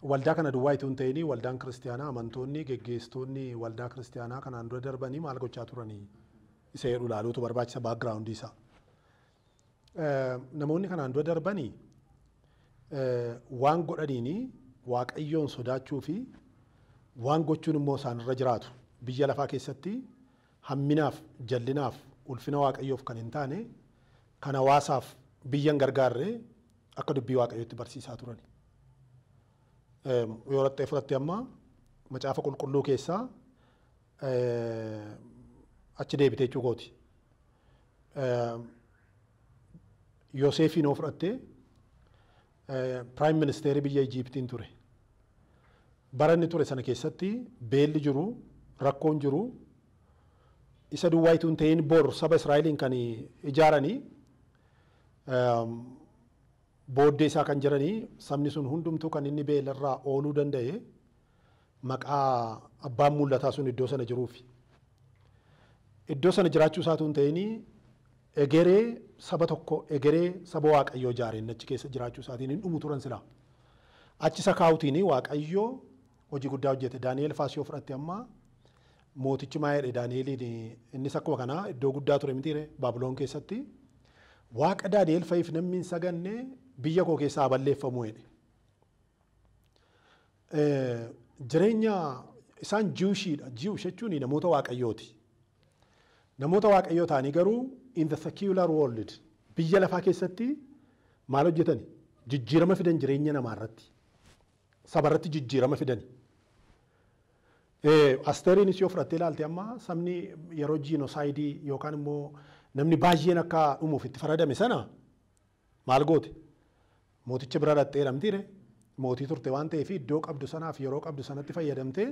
Waldaa kana duwwaa itoo hin ta'in waldaan kiristiyaanaa amantoonni geggeessitoonni waldaa kiristiyaanaa kanaan dura darbanii maal gochaa turanii isa jedhu ilaaluutu barbaachisa background isaa. Namoonni kanaan dura darbanii waan godhaniini Waaqayyoon sodaachuu fi waan gochuun immoo isaanirra jiraatu biyya lafaa keessatti hamminaaf jallinaaf ulfina Waaqayyoof kan hin taane kan hawaasaaf biyya hin gargaarre akka dubbii Waaqayyootti barsiisaa turani. Yoo rattee fudhatte amma macaafa qulqulluu keessaa achi deebitee jechuu kooti. Yoosefiin yoo fudhatte Prime Ministeerri biyya Ijiiptiin ture. Bara inni ture sana keessatti beelli jiru, rakkoon jiru, isa duwwaa itoo hin ta'in bor saba Israa'eliin kan ijaaranii booddee isaa kan jiranii sabni sun hundumtuu kan inni beelarraa ooluu danda'e maqaa abbaan mul'ataa sun iddoo sana jiruufi. Iddoo sana jiraachuu isaatu hin ta'in egeree saba tokko egeree saba Waaqayyoo ijaareen achi keessa jiraachuu isaatiin hin dhumu turan silaa. Achi isa kaa'utiin Waaqayyoo hojii guddaa hojjete. Daani'el faas yoo fudhatte amma mootichi maa jedhe Daani'eliin innis akkuma kanaa iddoo guddaa ture mitiire Baabiloon keessatti. Waaqa Daani'el fa'iif namni hin saganne biyya koo keessaa balleeffamuu jedhe. Jireenya isaan Jiwushiidha. Jiwush jechuun namoota Waaqayyooti. Namoota Waaqayyoo ta'anii garuu in the secular world biyya lafaa keessatti maal hojjetani? Jijjiirama fidan jireenya namaa irratti. Saba irratti jijjiirama fidani. Asteeriinis yoo fudhattee ilaalte amma sabni yeroo jiinosaayidii yookaan immoo namni baay'een akka dhumuuf itti faradame sana maal goote? Mooticha bira dhaqxee jedhamtiire mootii turte waan ta'eef iddoo qabdu sanaaf yeroo qabdu sanatti fayyadamtee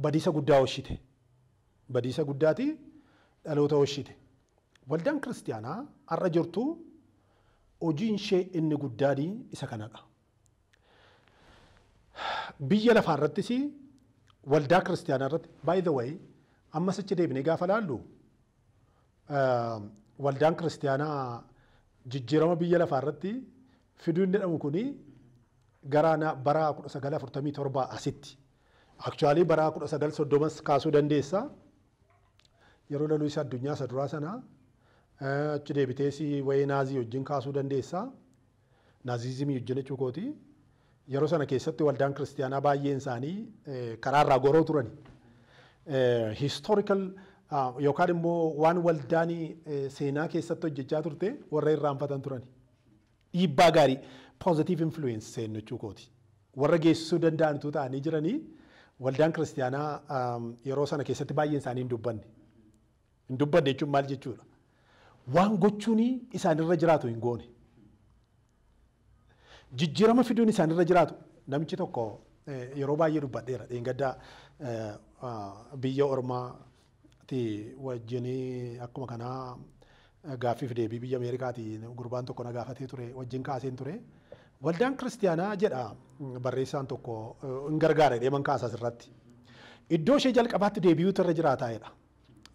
badiisa guddaa oolchite. Badiisa guddaati dhaloota oolchite. Waldaan kiristiyaanaa har'a jirtu hojiin ishee inni guddaan isa kanadha. Biyya lafaa irrattis waldaa kiristiyaanaa irratti by the way ammas achi deebinee gaafa laallu waldaan kiristiyaanaa jijjiirama biyya lafaa irratti fiduu inni jedhamu kuni gara bara 1947 asitti. Actually bara 1930 kaasuu dandeessa. Yeroo laluu isa addunyaa isa duraa sana achi deebitees wayii naazii wajjin kaasuu dandeessa. Naazizimii wajjin jechuu kooti. Yeroo sana keessatti waldaan kiristiyaanaa baay'een isaanii karaarraa goroo turani. Historical yookaan immoo waan waldaan seenaa keessatti hojjechaa turte warra irraanfatan turani. Dhiibbaa gaarii positive influence seennu jechuu kooti. Warra geessisuu danda'antu ta'anii jiranii waldaan kiristiyaanaa yeroo sana keessatti baay'een isaanii hin dubbanne. Hin dubbanne jechuun maal jechuudha? Waan gochuun isaanirra jiraatu hin goone. Jijjiirama fiduun isaanirra jiraatu namichi tokko yeroo baay'ee dubbadheera. Dheengaddaa biyya ormaati wajjin akkuma kanaa gaaffiif deebii biyya Ameerikaati gurbaan tokko na gaafatee ture wajjin kaaseen ture. Waldaan kiristiyaanaa jedha barreessaan tokko hin gargaara jedhee man kaasa asirratti. Iddoo ishee jalqabaatti deebi'uutu irra jiraataa jedha.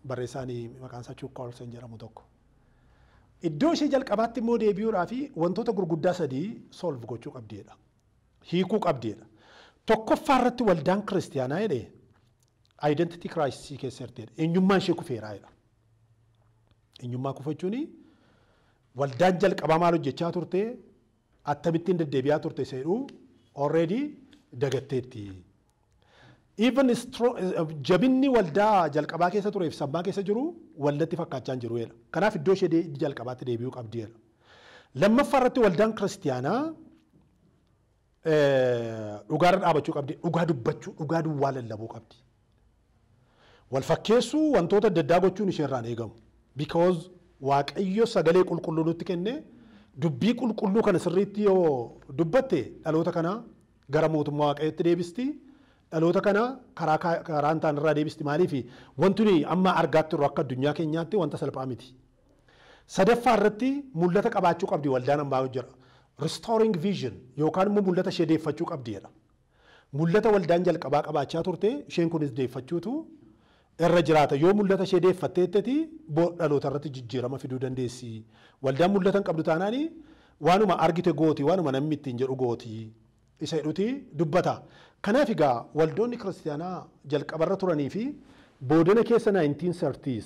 Barreessaan maqaan isaa Chuck Colson jedhamu tokko. Iddoo ishee jalqabaatti immoo deebi'uudhaaf wantoota gurguddaa sadii solve gochuu qabdiidha. Hiikuu qabdiidha. Tokkoffaa irratti waldaan kiristiyaanaa jedhee identity crisis keessa jirtidha. Eenyummaan ishee kufeeraa jedha. Eenyummaa kufachuun waldaan jalqabaa maal hojjechaa turte akkamittiin deddeebi'aa turte seedhu already dagatteetti. Even jabinni waldaa jalqabaa keessa tureef sammaa keessa jiru waldatti fakkaachaa hin jiru jedha. Kanaaf iddoo ishee jalqabaatti deebi'uu qabdi jedha. Lammaffaa irratti waldaan kiristiyaanaa dhugaarra dhaabachuu qabdi. Dhugaa dubbachuu, dhugaa duwwaa lallabuu qabdi. Wal fakkeessuu wantoota adda addaa gochuun isheerraan eegamu. Because Waaqayyo sagalee qulqulluu nutti kenne dubbii qulqulluu kana sirriitti yoo dubbatte dhaloota kana gara mootummaa Waaqayyootti deebisti. Dhaloota kana karaa karaa hin taane irraa deebisti. Maaliif wanti nuyi amma argaa jirru akka addunyaa keenyaatti wanta salphaa miti. Sadaffaa irratti mul'ata qabaachuu qabdi waldaan ammaa jira. Restoring vision yookaan immoo mul'ata ishee deeffachuu qabdi jedha. Mul'ata waldaan jalqabaa qabaachaa turte isheen kunis deeffachuutu irra jiraata. Yoo mul'ata ishee deeffatteetteti dhaloota irratti jijjiirama fiduu dandeessi. Waldaan mul'ata hin qabdu taanaani waanuma argite gooti, waanuma namni ittiin jedhu gooti. Isa jedhuti dubbata. Kanaaf egaa waldoonni kiristaanaa jalqabarra turanii fi boodana keessa 1930s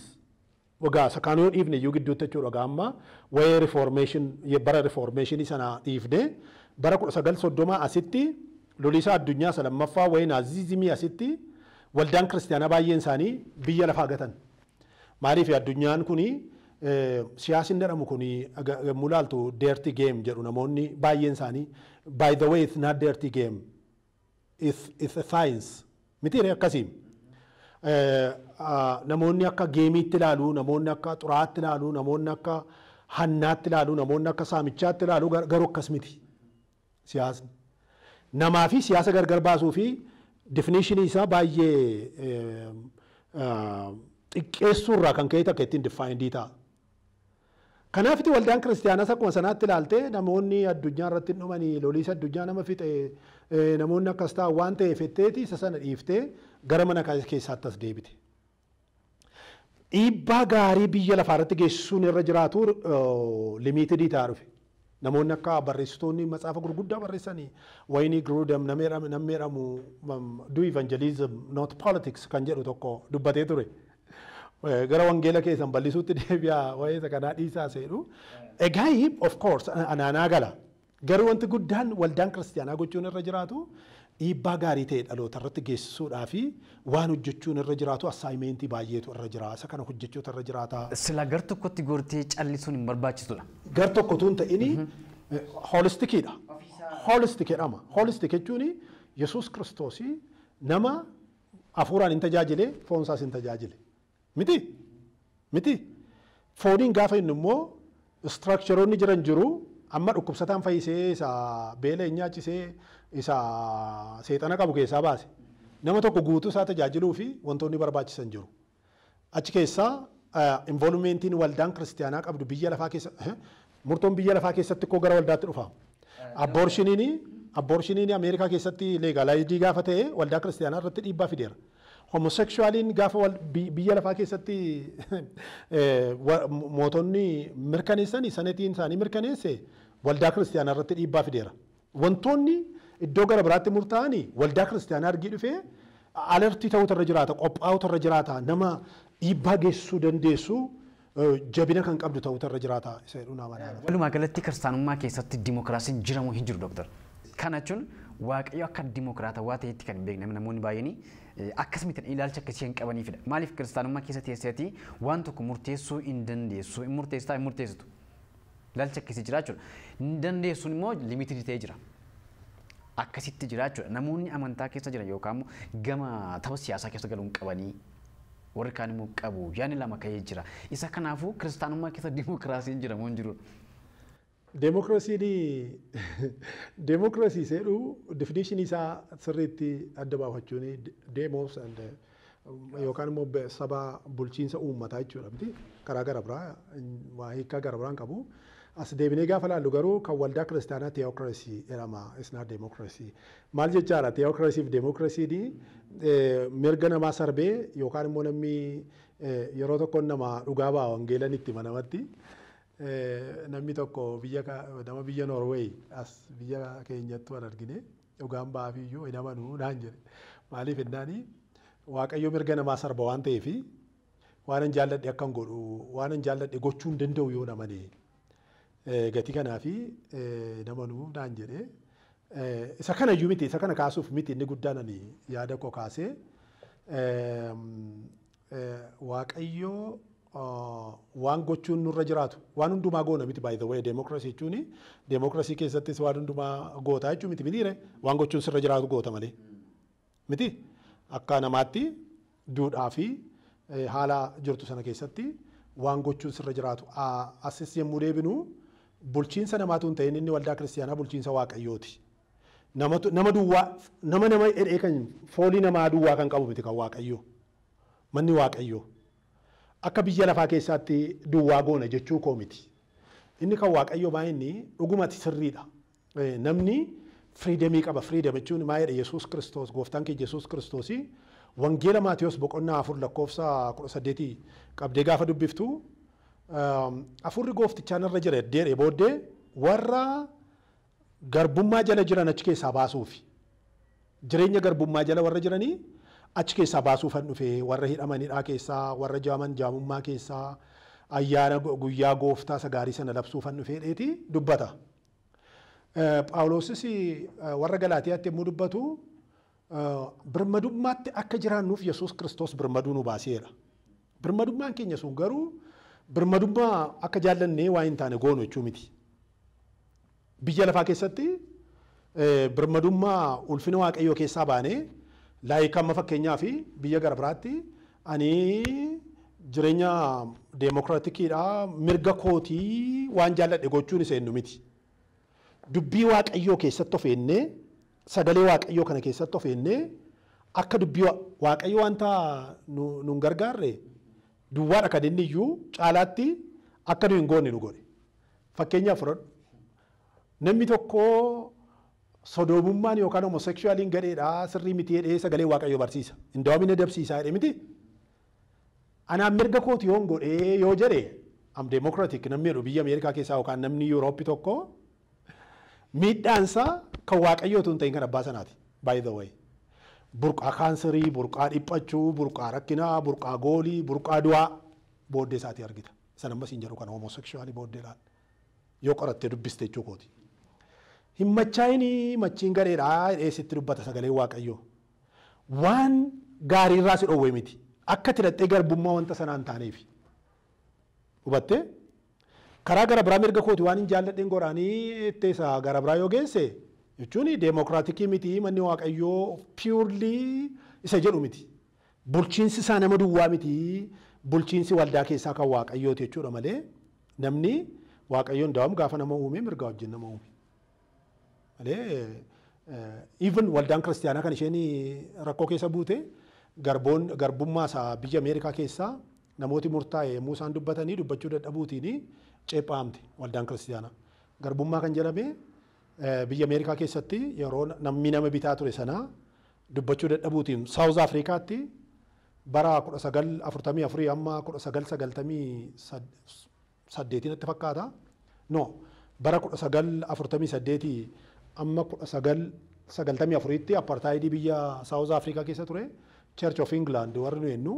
waggaa sakaanoo dhiifne iyyuu gidduutti jechuudha. Waggaa amma waa'ee reformation bara reformationii sana dhiifne bara 1930 asitti lolisaa addunyaa isa lammaffaa waa'ee naazizimii asitti waldaan kiristaanaa baay'een isaanii biyya lafaa gatan. Maaliif addunyaan kuni siyaasni jedhamu kuni yommuu ilaaltu dirty game jedhu namoonni baay'een isaanii. By the way, it's not dirty game, it's a science miti akkasii. Namoonni akka gameiitti ilaalu, namoonni akka xuraatti ilaalu, namoonni akka hannaatti ilaalu, namoonni akka saamichaatti ilaalu, garuu akkas miti siyaasni. Namaa fi siyaasa gargar baasuu fi definitionii isaa baay'ee xiqqeessuurraa kan ka'e takka ittiin defined ta'a. Kanaafiti waldaan kiristaanaas akkuma sanaatti ilaalte namoonni addunyaa irratti hin dhumanii, loliisa addunyaa nama fixe, namoonni akkas ta'an waan ta'eef jetteeti isa sana dhiiftee gara mana keessaatti as deebite. Dhiibbaa gaarii biyya lafaa irratti geessisuun irra jiraatu limited ta'aa dhufe. Namoonni akka barreessitoonni matsaafa gurguddaa barreessanii Wayne Grudem namni jedhamu "Do evangelism, not politics" kan jedhu tokko dubbatee ture. Gara wangeela keessan bal'isuutti deebi'aa, waa'ee isa kanaa dhiisaa seedhu. Egaa of course anaanaa gala. Garuu wanti guddaan waldaan kiristaanaa gochuun irra jiraatu dhiibbaa gaarii ta'e dhaloota irratti geessisuudhaa fi waan hojjechuun irra jiraatu assignmentii baay'eetu irra jira. Isa kana hojjechuutu irra jiraata. Sila gar tokkotti gortee callisuun hin barbaachisudha. Gar tokkotu hin ta'ini, holisticiidha. Holistic jedhama. Holistic jechuun Yesuus Kiristoosii nama hafuuraan hin tajaajile, foonsaas hin tajaajile. Miti? Miti? Fooniin gaafa inni immoo structureoonni jiran jiru, amma dhukkubsataan fayyisee, isa beela hin nyaachisee, isa seexana qabu keessaa baase. Nama tokko guutuu isaa tajaajiluu fi wantoonni barbaachisan jiru. Achi keessaa involvementiin waldaan kiristaanaa qabdu biyya lafaa keessa, murtoon biyya lafaa keessatti koo gara waldaatti dhufa. Abortioniin Ameerikaa keessatti legalized gaafa ta'e waldaa kiristaanaa irratti dhiibbaa fideera. Homosexualiin gaafa biyya lafaa keessatti mootonni mirkaneessan, senateiin isaanii mirkaneesse, waldaa kiristaanaa irratti dhiibbaa fideera. Wantoonni iddoo gara biraatti murtaa'anii waldaa kiristaanaa argii dhufee alertii ta'utu irra jiraata, qophaa'utu irra jiraata, nama dhiibbaa geessisuu dandeessu, jabina kan qabdu ta'utu irra jiraata isa jedhu nama naana. Walumaa galatti kiristaanummaa keessatti dimokiraasiin jiramu hin jiru, dooktar? Kana jechuun Waaqayyo akka dimokiraatawaa ta'etti kan hin beekne namoonni baay'een akkasumatti ilaalcha akkasii hin qabaniifidha. Maaliif kiristaanummaa keessa teesseetii waan tokko murteessuu hin dandeessu, hin murteessitaa, hin murteessitu. Ilaalcha akkasii jira jechuudha. Hin dandeessuun immoo limited ta'ee jira. Akkasitti jira jechuudha. Namoonni amantaa keessa jiran yookaan immoo gama tapha siyaasaa keessa galuun qabanii, warri kaan immoo qabu, yaadni lama ka'ee jira. Isa kanaafuu kiristaanummaa keessa dimokiraasiin jira moo hin jiru? Deemokiraasiin, deemokiraasii seedhu definitionii isaa sirriitti adda baafachuun demos and yookaan immoo saba, bulchiinsa uummataa jechuudha miti, karaa gara biraa waa hiikkaa gara biraan qabu. As deebinee gaafa laallu garuu kan waldaa kiristaanaa theocracy jedhama, it's not democracy. Maal jechaadha, theocracy fi democracy'n mirga namaa sarbee yookaan immoo namni yeroo tokko nama dhugaa ba'a wangeelan itti manamatti. Namni tokko biyya nama biyya Norway as biyya keenyatti waan argine dhugaan ba'aafiyyuu hin amanuu naan jedhe. Maaliif jennaani, Waaqayyo mirga namaa sarba waan ta'eefi waan hin jaalladhe akkan godhu, waan hin jaalladhe gochuu hin danda'u yoo namane gatii kanaafi namanuu naan jedhe. Isa kana iyyuu miti, isa kana kaasuuf miti inni guddaan ani yaada koo kaasee, Waaqayyo waan gochuun nurra jiraatu waan hundumaa goona miti. By the way, democracy jechuun democracy keessattis waan hundumaa gootaa jechuu miti, mitiire? Waan gochuun sirra jiraatu goota malee miti. Akka namaatti duudhaa fi haala jirtu sana keessatti waan gochuun sirra jiraatu. Asis yommuu deebinu bulchiinsa namaatu hin ta'in, inni waldaa kiristaanaa bulchiinsa Waaqayyooti. Nama duwwaa nama nama jedhee kan foolii namaa duwwaa kan qabu miti kan Waaqayyoo. Manni Waaqayyoo. Akka biyya lafaa keessaatti duwwaa goona jechuu koo miti. Inni kan Waaqayyoo baay'inni dhugumati sirriidha. Namni freedomii qaba. Freedom jechuun maa jedhe Yesuus Kiristoos, gooftaan keenya Yesuus Kiristoosii Wangeela Maatiyos boqonnaa 4 lakkoofsa 18 qabdee gaafa dubbiftu, "Afurri gooftichaan irra jira" jedhee booddee warra Garbummaa jala jiran achi keessaa baasuufi. Jireenya garbummaa jala warra jiranii achi keessaa baasuufan dhufe, warra hidhamanidhaa keessaa, warra jaaman jaamummaa keessaa, ayyaana guyyaa gooftaa isa gaarii sana labsuufan dhufee dheeti dubbata. Phaawulosis warra Galaatiyaatti yommuu dubbatu birmadummaatti akka jiraannuuf Yesuus Kiristoos birmaduu nu baaseera. Birmadummaan keenya sun garuu birmadummaa akka jaallannee waa hin taane goonu jechuu miti. Biyya lafaa keessatti birmadummaa ulfina Waaqayyoo keessaa baanee laayika amma fakkeenyaa fi biyya gara biraatti ani jireenya deemokiraatikiidha mirga kootii waan jaalladhe gochuun isa hennu miti. Dubbii Waaqayyoo keessatti of eennee, sagalee Waaqayyoo kana keessatti of eennee, akka dubbii Waaqayyoo wanta nun gargaarre duwwaadha kan inni iyyuu caalaatti akka nu hin goone nu godhe. Fakkeenyaaf fudhadhu. Namni tokko sodoomummaan yookaan homosekshuwaaliin gadheedha sirrii miti jedhee sagalee Waaqayyoo barsiisa. Indaa'uun inni dabsiisaa jedhee miti. Anaan mirga kooti yoon godhee yoo jedhe am democratic namni jedhu biyya Ameerikaa keessaa yookaan namni Yuurooppii tokko miidhaansaa kan Waaqayyoo otoo hin ta'in kan abbaa sanaati. By the way. Burqaa kaansarii, burqaa dhiphachuu, burqaa rakkinaa, burqaa goolii, burqaa du'aa booddee isaatii argita. San ammas hin jedhu kan homosekshuwaalii booddee ilaala. Yoo qorattee dubbiste jechuu kooti. Hin machaa'inii machiin gareedhaa jedhee sitti dubbata sagalee Waaqayyoo. Waan gaariirraa si dhoowwe miti. Akka itti hidhattee garbummaa wanta sanaa hin taaneef. Hubattee? Karaa gara biraa mirga kooti waan hin jaalladheen goraanii itti isa gara biraa yoo geesse jechuun deemokiraatikii miti, manni Waaqayyoo purely isa jedhu miti. Bulchiinsi isaa nama duwwaa miti. Bulchiinsi waldaa keessaa kan Waaqayyooti jechuudha malee namni Waaqayyoon daa'um gaafa nama uume mirga wajjin nama uume. Malee even waldaan kiristiyaanaa kan isheen rakkoo keessa buute garboon garbummaa isaa biyya Ameerikaa keessaa namooti murtaa'e yommuu isaan dubbatanii dubbachuu dadhabuutiin ceephaamte waldaan kiristiyaanaa. Garbummaa kan jedhame biyya Ameerikaa keessatti yeroo namni nama bitaa ture sana dubbachuu dadhabuutiin Saawuz Afrikaatti bara 1944 amma 1998 natti fakkaata. No, bara 1948 amma 1994tti apartaayidii biyya Saawuz Afrikaa keessa ture. Church of England warri nu jennu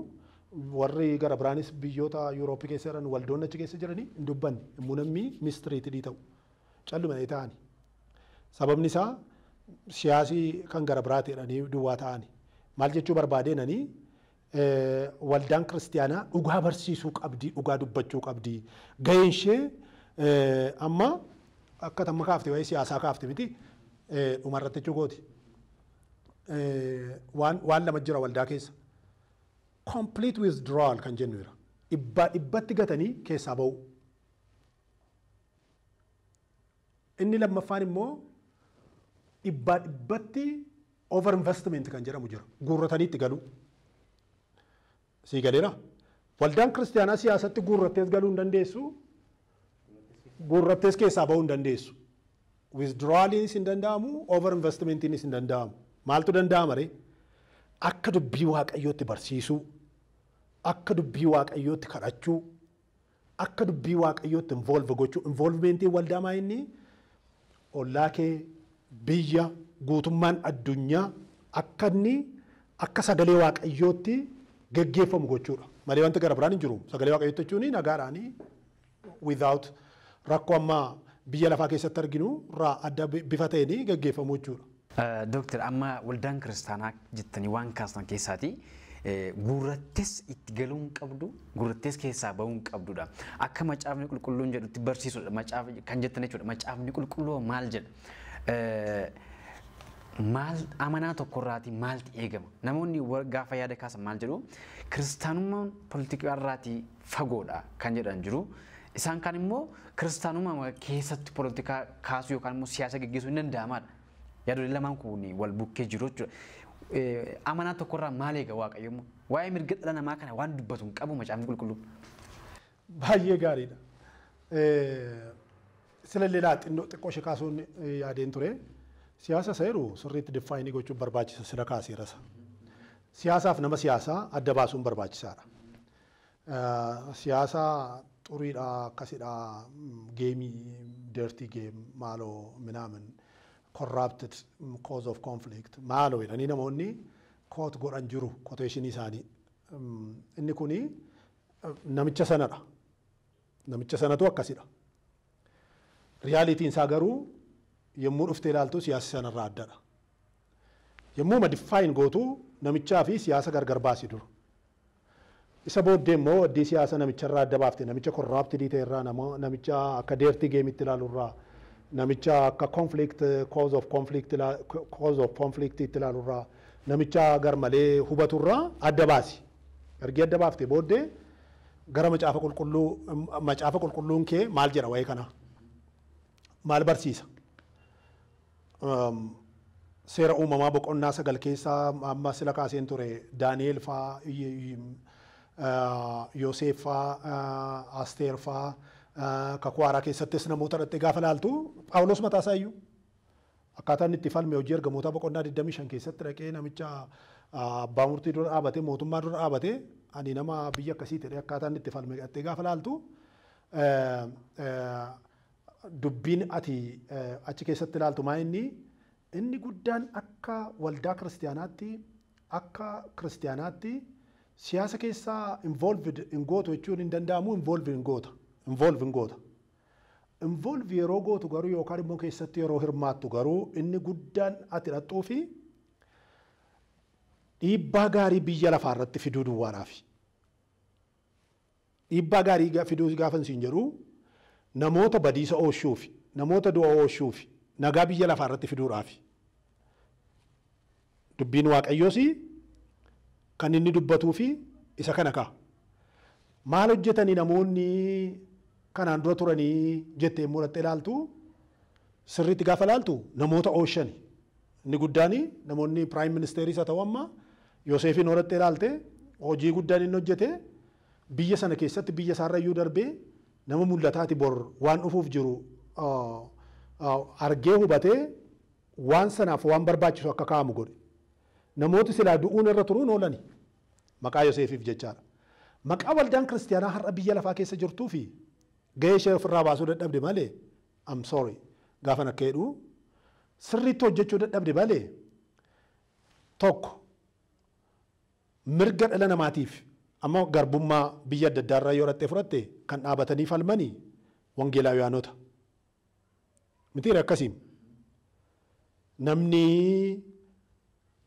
warri gara biraanis biyyoota Yuurooppii keessa jiran waldoonni achi keessa jiranii hin dubbanne yommuu namni mistreated ta'u calluma ta'ani. Sababni isaa siyaasii kan gara biraa ta'anii duwwaa ta'ani. Maal jechuu barbaadeenanii waldaan kiristiyaanaa dhugaa barsiisuu qabdi, dhugaa dubbachuu qabdi. Gaheen ishee amma akka tamma kaafte waa'ee siyaasaa kaafte miti dhumarratti jechuu kooti. Waan lama jira waldaa keessa. Complete withdrawal kan jennu jira. Dhibbaa dhibbatti gatanii keessaa ba'u. Inni lammaffaan immoo dhibbaa dhibbatti over investment kan jedhamu jira. Guurratanii itti galu. Sii galeera. Waldaan kiristiyaanaa siyaasatti guurrattees galuu hin dandeessu. Guurrattees keessaa ba'uu hin dandeessu. Withdrawaliinis hin danda'amu, over investmentiinis hin danda'amu. Maaltu danda'ama ree? Akka dubbii Waaqayyootti barsiisuu, akka dubbii Waaqayyootti kadhachuu, akka dubbii Waaqayyootti involve gochuu. Involvementiin waldaa maa inni ollaa kee, biyya, guutummaan addunyaa akka inni akka sagalee Waaqayyootti geggeeffamu gochuudha. Malee wanti gara biraan hin jiru. Sagalee Waaqayyootti jechuun nagaadhaanii without rakkoo amma biyya lafaa keessatti arginu irraa adda bifa ta'een geggeeffamu jechuudha. Dooktar, amma waldaan kiristaanaa jettanii waan kaastan keessaati guurrattees itti galuu hin qabdu, guurrattees keessaa bahuu hin qabdudha. Akka macaafni qulqulluun jedhutti barsiisudha macaafa kan jettan jechuudha. Macaafni qulqulluu maal jedha? Maal amanaa tokkorraatii maalti eegama? Namoonni gaafa yaada kaasan maal jedhu? Kiristaanummaan poolitikaarraatii fagoodha kan jedhan jiru. Isaan kaan immoo kiristaanummaa keessatti poolitikaa kaasuu yookaan immoo siyaasa geggeessuu hin danda'amaadha. Yaadoleen lamaan kun wal bukkee jiru jechuudha. Amanaa tokkorraa maal eega Waaqayyo immoo? Waa'ee mirga dhala namaa kana waan dubbatu hin qabu macaafni qulqulluun. Baay'ee gaariidha. Silallee laa xinnoo xiqqoo ishee kaasuun yaadeen ture. Siyaasa seeru sirriitti define gochuun barbaachisa sila kaaseerasa. Siyaasaaf nama siyaasaa adda baasuun barbaachisaadha. Siyaasa xuriidha akkasidha game, dirty game maaloo minaamin Corrupted, cause of conflict maaloo jedhanii namoonni quote godhan jiru quotation isaanii. Inni kuni namicha sanadha. Namicha sanatu akkasidha. Realityn isaa garuu yommuu dhuftee ilaaltu siyaasa sanarraa addadha. Yommuu define gootu namichaa fi siyaasa gargar baasi dura. Isa booddee immoo addii siyaasa namicharraa adda baafte, namicha corrupted ta'e irraa, namicha akka dirty gameitti ilaalu irraa, namicha akka conflict cause of conflict itti ilaalu irraa, namicha garmalee hubatu irraa adda baasi. Ergi adda baaftee booddee gara macaafa qulqulluu, macaafa qulqulluun kee maal jedha waa'ee kanaa? Maal barsiisa? Seera uumamaa boqonnaa 9 keessaa amma sila kaaseen ture Daani'el faa, Yoseef faa, Asteer faa, kakuu haaraa keessattis namoota irratti gaafa ilaaltu, Phaawulos mataa isaa iyyuu akkaataa inni itti falme hojii ergamoota boqonnaa 25 keessatti dhaqee namicha abbaa murtii dura dhaabatee, mootummaa dura dhaabatee, ani nama biyya akkasii ta'e akkaataa inni itti falme dhaqee gaafa ilaaltu, dubbiin ati achi keessatti ilaaltu maa inni guddaan akka waldaa kiristiyaanaatti, akka kiristiyaanaatti siyaasa keessaa involved hin gootu jechuun hin danda'amu, involve hin goota, involve hin goota. Involve yeroo gootu garuu yookaan immoo keessatti yeroo hirmaattu garuu inni guddaan ati dhaqxuu fi dhiibbaa gaarii biyya lafaa irratti fiduu duwwaadhaafi. Dhiibbaa gaarii fiduu gaafa siin jedhu namoota badiisa oolchuufi, namoota du'a oolchuufi, nagaa biyya lafaa irratti fiduudhaafi. Dubbiin Waaqayyoos kan inni dubbatuu fi isa kana ka'a. Maal hojjetanii namoonni kanaan dura turanii jettee murattee ilaaltu, sirriitti gaafa ilaaltu namoota oolchani. Inni guddaan namoonni prime ministeris haa ta'u amma Yoseefiin horattee ilaalte hojii guddaan inni hojjete biyya sana keessatti biyya isaarra iyyuu darbee nama mul'ataati, bor waan dhufuuf jiru argee hubatee waan sanaaf waan barbaachisu akka kaa'amu godhe. Namooti silaa du'uun irra turuun oolani. Maqaa Yoseefiif jechaadha. Maqaa waldaan kiristiyaanaa har'a biyya lafaa keessa jirtuu fi gahee ishee ofirraa baasuu dadhabde malee, I'm sorry gaafan akka jedhu, sirriitti hojjechuu dadhabde malee, tokko mirga dhala namaatiif amma garbummaa biyya adda addaa irraa yoo dhattee fudhatte kan dhaabatanii falmanii wangeelaawiyaanota. Mitiire akkasiin namni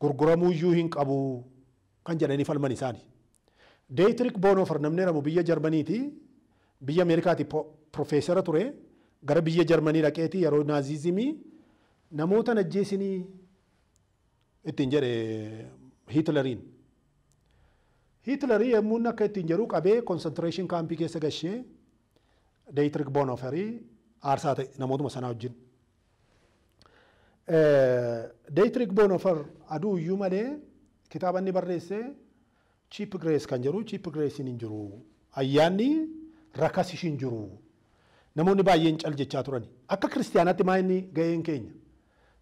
gurguramuu iyyuu hin qabu kan jedhanii falman isaani. Dietrich Bonhoeffer namni jedhamu biyya Jarmaniiti, biyya Ameerikaati profeesara ture, gara biyya Jarmanii dhaqeeti yeroo naazizimii namoota najjeesinii ittiin jedhe Hiitleriin. Hiitlerii yommuu inni akka ittiin jedhu qabee concentration campii keessa gashee Dietrich Bonhoefferii aarsaa ta'e namootuma sanaa wajjin. Dietrich Bonhoeffer aduu iyyuu malee kitaaba inni barreesse Cheap Grace kan jedhu, Cheap Grace hin jiru. Ayyaanni rakas hin jiru. Namoonni baay'een cal jechaa turani. Akka kiristiyaanaatti maa inni gaheen keenya?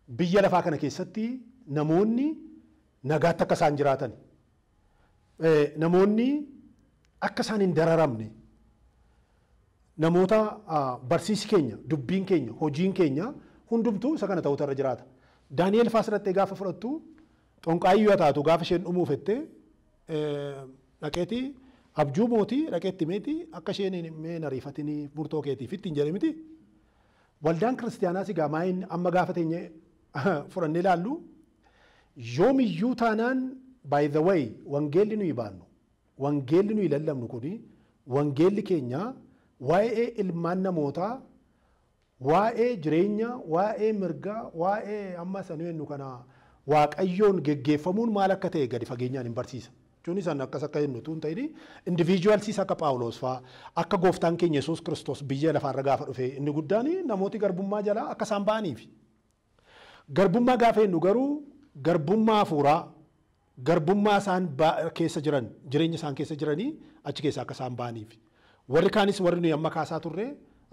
Biyya lafaa kana keessatti namoonni nagaatti akka isaan jiraatan, namoonni akka isaan hin dararamne, namoota barsiisi keenya, dubbiin keenya, hojiin keenya hundumtuu isa kana ta'utu irra jiraata. Daani'el faa asirratti gaafa fudhattu xonqaayyuu taatu gaafa isheen dhumuuf jettee dhaqeetii abjuu mootii dhaqeetti meeti akka isheen mee ariifatinii murtoo keetiif ittiin jedhe miti. Waldaan kiristiyaanaas egaa maayin amma gaafa teenye fudhannee ilaallu yoomiyyuu taanaan, by the way, wangeelli nuyi baannu, wangeelli nuyi lallabnu kuni, wangeelli keenya waa'ee ilmaan namootaa, waa'ee jireenya, waa'ee mirgaa, waa'ee amma isa nuyi jennu kana waaqayyoon geggeeffamuun maal akka ta'e gadi fageenyaan hin barsiisa. Jechuun isaan akkas akka jennu tun ta'ini individualsiis akka Phaawulos fa'aa, akka gooftaan keenya Yesuus Kiristoos biyya lafaarra gaafa dhufe inni guddaan namooti garbummaa jalaa akka isaan ba'aniif. Garbummaa gaafa jennu garuu garbummaa hafuuraa, garbummaa isaan keessa jiran, jireenya isaan keessa jiranii achi keessa akka isaan ba'aniif. Warri kaanis warri nuyi amma kaasaa turre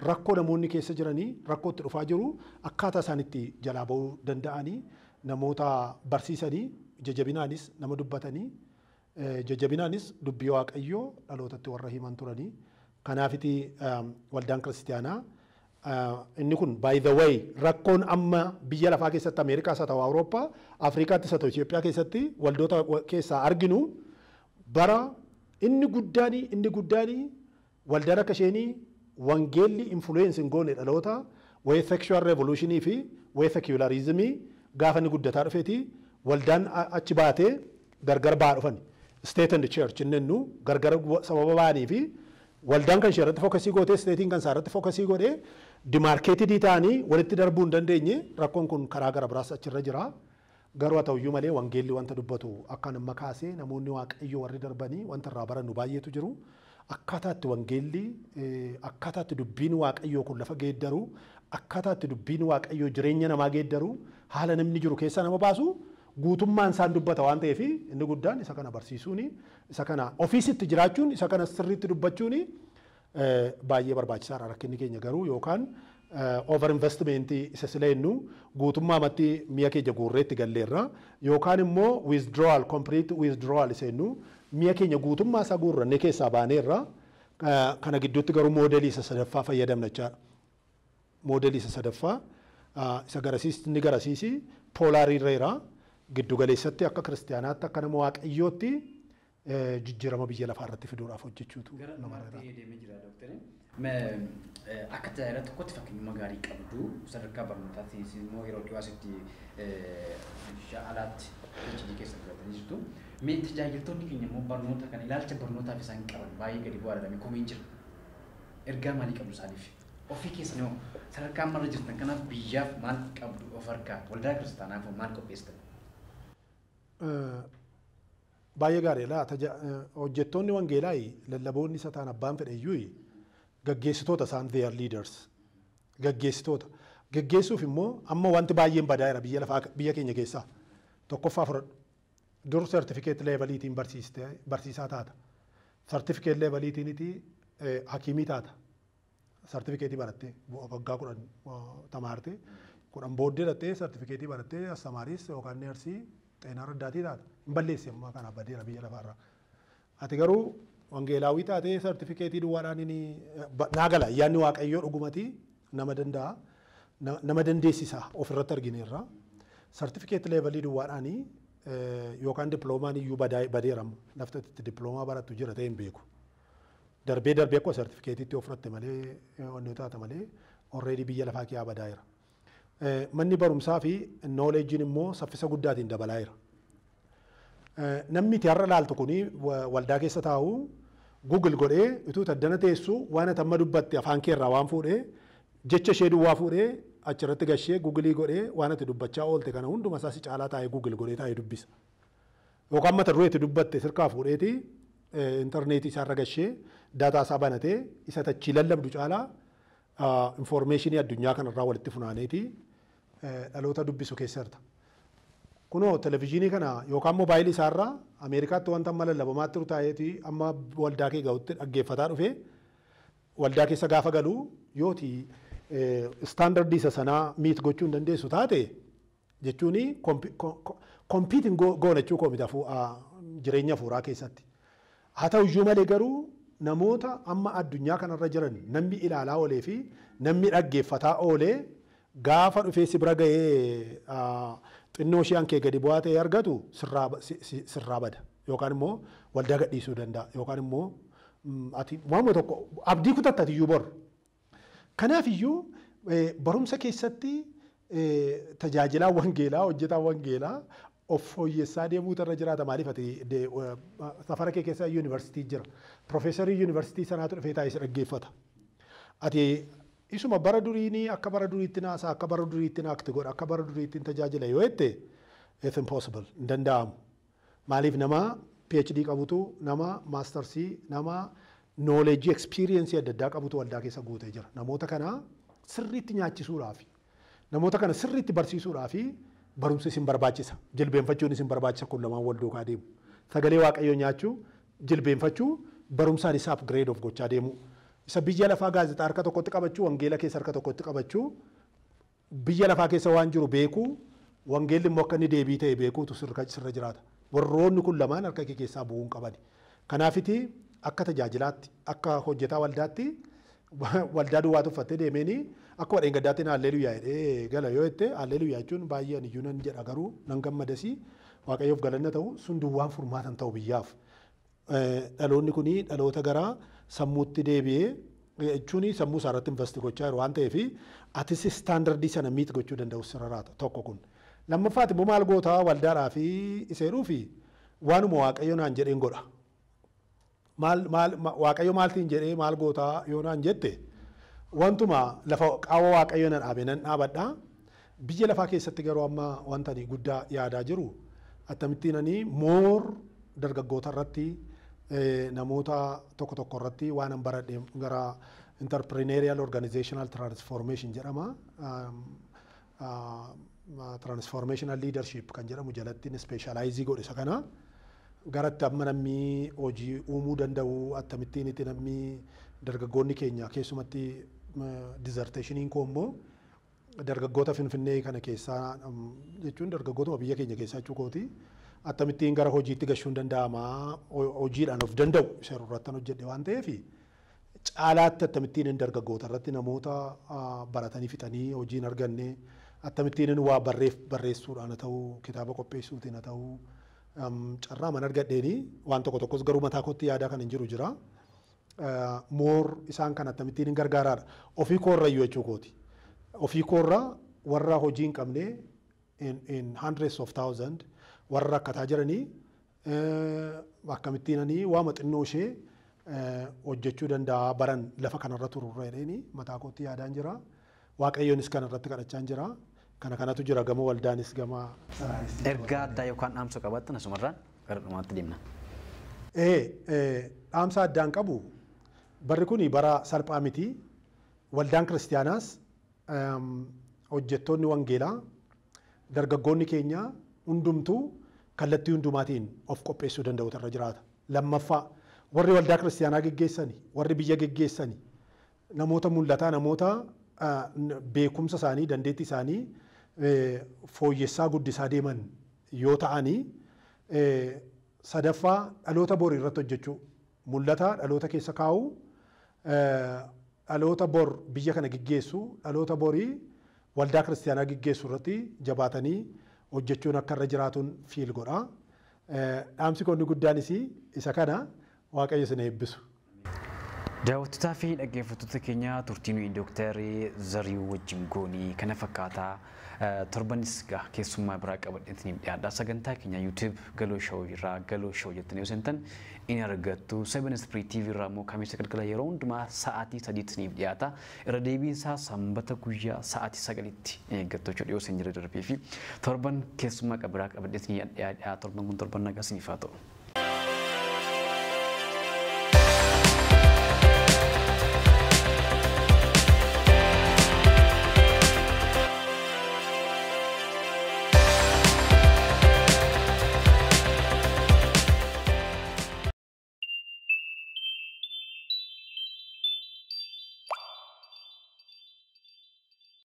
rakkoo namoonni keessa jiranii, rakkoo itti dhufaa jiru akkaataa isaan itti jalaa ba'uu danda'anii namoota barsiisanii, jajjabinaanis nama dubbatanii, jajjabinaanis dubbii waaqayyoo dhalootatti warra himan turanii. Kanaafiti waldaan kiristiyaanaa Inni kun, by the way, rakkoon amma biyya lafaa keessatti, Ameerikaas haa ta'u Awurooppaa, Afrikaattis haa ta'u Itoophiyaa keessatti waldoota keessaa arginu, bara inni guddaani waldaan akka isheenii wangeelli influence hin goone dhaloota wayii sexual revolutionii fi wayii secularismii gaafa inni guddataa dhufeeti waldaan achi baatee gargar ba'aa dhufan. State and church inni nu gargar sababa ba'anii fi waldaan kan ishee irratti focusii gootee, stateiin kan isaa irratti focusii godhee, demarcated ta'anii walitti darbuu hin dandeenye. Rakkoon kun karaa gara biraas achirra jira. Garuu haa ta'uyyuu malee wangeelli wanta dubbatu akka nama kaasee namoonni Waaqayyo warri darbanii wanta irraa barannu baay'eetu jiru. Akkaataa itti wangeelli, akkaataa itti dubbiin Waaqayyoo kun lafa geeddaru, akkaataa itti dubbiin Waaqayyoo jireenya namaa geeddaru, haala namni jiru keessaa nama baasu guutummaan isaan dubbata waan ta'eef, inni guddaan isa kana barsiisuuni, isa kana ofiisitti jiraachuun, isa kana sirriitti dubbachuuni baay'ee barbaachisaadha. Rakkinni keenya garuu yookaan over investmentii isa sila jennu guutummaamatti mi'a keenya guurreetti galleerra, yookaan immoo withdrawal, complete withdrawal isa jennu mi'a keenya guutummaa isaa guurrannee keessaa baaneerra. Kana gidduutti garuu moodelii isa sadaffaa fayyadamna jechaadha. Moodelii isa sadaffaa isa garasiis inni garasiisi poolaarii giddu galeessatti akka kiristaanaatti, akka nama Waaqayyootti jijjiirama biyya lafaa irratti fiduudhaaf hojjechuutu namarra jira. Dooktarri. Akka tajaajila tokkotti fakkeenyummaa gaarii qabdu, sadarkaa barnootaatti immoo yeroo dhiyoo asitti alaatti PhD keessa fudhatanii jirtu. Mee tajaajiltoonni keenya immoo barnoota kana ilaalcha barnootaaf isaan qaban baay'ee gadi bu'aadha jedhamee komiin jira. Ergaa maalii qabdu isaaniif? Ofii keessan immoo sadarkaa ammarra jirtan kanaaf biyyaaf maal qabdu of harkaa? Waldaa kiristaanaaf maal qopheessitan? Baay'ee gaariidha. Hojjettoonni wangeelaa, lallaboonni isa ta'an, abbaan fedhe iyyuu gaggeessitoota isaan, they are leaders. Gaggeessitoota. Gaggeessuuf immoo amma wanti baay'een badaa jira biyya lafaa biyya keenya keessaa. Tokkoffaa fudhadhu. Dur certificate leveliitiin barsiisaa taata. Certificate leveliitiiniti hakiimii taata. Sartifikeetii barattee waggaa 10 tamaarte, 10 booddee dhattee sartifikeetii barattee astamaariis yookaan neersii xeenaa raddaatii taata. Hin balleessi ammaa kana badeera biyya lafaarraa. Ati garuu wangeelaawwii taatee sartifikeetii duwwaadhaan inni naa gala. Ayyaanni Waaqayyoo dhugumatii nama danda'a. Nama dandeessisa ofirratti argineerra. Certificate levelii duwwaadhaanii yookaan diploomaan iyyuu badeera, lafti itti diploomaa barattu jira ta'e hin beeku. Darbee darbee akkuma sartifikeetiitti ofirratti malee wanni taata malee already biyya lafaa kiyyaa badaa jira. Manni barumsaa fi knowledgeiin immoo saffisa guddaatiin dabalaa jira. Namni itti har'a laaltu kuni waldaa keessa taa'u Google godhee utuu addana teessu waan ati amma dubbatte afaan kee irraa waan fuudhee, jecha ishee duwwaa fuudhee achirratti gashee Google godhee waan ati dubbachaa oolte kana hunduma isaa si caalaa taa'ee Google godhee taa'ee dubbisa. Yookaan mata duree itti dubbatte sirkaa fuudheeti intarneetii isaarra gashee data isaa banatee isa tachii lallabdu caalaa informationii addunyaa kanarraa walitti funaaneeti dhaloota dubbisu keessa jirta. Kunoo televizyiinii kana yookaan moobaayilii isaarraa Ameerikaatti wanta amma lallabamaa jiru taa'eeti amma waldaa kee ga'utti dhaggeeffataa dhufee waldaa keessa gaafa galu yooti standardii isa sanaa meet gochuu hin dandeessu taate jechuun competing goona jechuu koo miti jireenya hafuuraa keessatti. Haa ta'u iyyuu malee garuu namoota amma addunyaa kanarra jiran namni ilaalaa oolee fi namni dhaggeeffataa oolee gaafa dhufee si bira ga'ee xinnoo ishee kee gadi bu'aa ta'e argatu sirraa bada yookaan immoo waldaa gadhiisuu danda'a yookaan immoo ati waanuma tokko abdii kutatta iyyuu bor. Kanaaf iyyuu barumsa keessatti tajaajilaa wangeelaa, hojjetaa wangeelaa of fooyyessaa deemuutu irra jiraata. Maaliif ati safara kee keessa yuunivarsiitii jira. Profeesarii yuunivarsiitii sanaatu dhufee taa'ee si dhaggeeffata. Ati isuma bara duriinii akka bara duriitti naasaa, akka bara duriitti naakti godha, akka bara duriitti tajaajila yoo jette, it's impossible, hin danda'amu. Maaliif nama PhD qabutu, nama mastersii, nama knowledge, experience adda addaa qabutu waldaa keessa guutee jira. Namoota kana sirriitti nyaachisuudhaaf, namoota kana sirriitti barsiisuudhaaf barumsi isin barbaachisa. Jilbeenfachuun isin barbaachisa, kun lamaan wal duukaa deemu. Sagalee Waaqayyoo nyaachuu, jilbeenfachuu, barumsaan isaa upgrade of gochaa deemu. Isa biyya lafaa gaazexaa harka tokkotti qabachuu, wangeela keessa harka tokkotti qabachuu, biyya lafaa keessa waan jiru beekuu, wangeelli immoo akka inni deebii ta'e beekuutu sirra jiraata. Warroonni kun lamaan harka kee keessaa bu'uu hin qabani. Kanaafiti akka tajaajilaatti, akka hojjetaa waldaatti Waldaa duwwaa tuffattee deemeeni akkuma dheengaddaatti haalleluuyaa jedhee gala yoo jette, haalleluuyaa jechuun baay'ee ani iyyuu nan jedha, garuu nan gammadasi, Waaqayyoof galanna ta'u, sun duwwaan furmaatan ta'u biyyaaf. Dhaloonni kuni dhaloota gara sammuutti deebi'ee jechuun sammuu isaa irratti invest gochaa jiru waan ta'eef, atis standardii sana meet gochuu danda'u sirraata tokko kun. Lammaffaati immoo maal gootaa waldaadhaa fi iseeruu fi waanuma Waaqayyo naan jedheen godha. Maal maal Waaqayyo maaltiin jedhee maal gootaa yoo naan jette, wantuma lafa qaawwa Waaqayyo na dhaabe nan dhaabadha. Biyya lafaa keessatti garuu amma wanta ani guddaa yaadaa jiru, akkamittiin ani more dargaggoota irratti, namoota tokko tokko irratti waan an baradhe gara entrepreneurial organizational transformation jedhama. Transformational leadership kan jedhamu jalatti specialize godhe isa kana. Garatti amma namni hojii uumuu danda'u, akkamittiin itti namni dargaggoonni keenya keessumatti, dissertationiin koo immoo dargaggoota Finfinnee kana keessaa jechuun dargaggootuma biyya keenya keessaa jechuu kooti. Akkamittiin gara hojiitti gashuun danda'ama, hojiidhaan of danda'u isa irratti hojjedhe waan ta'eef, caalaatti akkamittiin dargaggoota irratti, namoota baratanii fixanii hojii hin arganne, akkamittiin waa barreessuudhaan haa ta'u, kitaaba qopheessuutiin haa ta'u, carraa man argadheeni waan tokko tokkos garuu mataa kootti yaadaa kan hin jiru jira. More isaan kan akkamittiin hin gargaaraadha. Ofii koorrayyuu jechuu kooti. Ofii koorra warra hojii hin qabne in hundreds of thousand warra rakkataa jiranii akkamittiin ani waama xinnoo ishee hojjechuu danda'a baran lafa kanarra tururra jedheeni mataa kootti yaadaan jira. Waaqayyoonis kana irratti kadhachaa jira. Kana kanatu jira gama waldaanis gama sanaanis. Ergaa addaa yookaan dhaamsa qabaattan asumarraan gara dhumaatti deemna. Dhaamsa addaan qabu, barri kun bara salphaa miti. Waldaan kiristaanaas, hojjettoonni wangeelaa, dargaggoonni keenya hundumtuu kallattii hundumaatiin of qopheessuu danda'utu irra jiraata. Lammaffaa, warri waldaa kiristaanaa geggeessani, warri biyya geggeessani, namoota mul'ataa, namoota beekumsa isaanii, dandeettii isaanii fooyyessaa guddisaa deeman yoo ta'anii, sadaffaa dhaloota borii irratti hojjechuu, mul'ata dhaloota keessa kaa'uu, dhaloota bor biyya kana geggeessu, dhaloota borii waldaa kiristaanaa geggeessu irratti jabaatanii hojjechuun akka irra jiraatuun feel godha. Dhaamsi koonni guddaanis isa kana. Waaqayyo isin eebbisu. Daawwattootaa fi dhaggeeffattoota keenya, turtii nuyi Dooktarri Zariuu wajjin goonii kana fakkaataa. Torbanis gaa keessummaa biraa qabadheetiniif dhiyaadha. Sagantaa keenya YouTube Galoo Show irraa Galoo Show jettanii yoo seentan in argattu. Seven Spirit TV irraa immoo Kamiisa galgala yeroo hundumaa sa'aatii 3tti dhiyaata. Irra deebiinsaa Sanbata guyyaa sa'aatii 9tti eeggattu jechuudha yoo isin jira darbee fi torban keessummaa biraa qabadheetiniif dhiyaadha. Torban kun torban nagaa isiniif haa ta'u.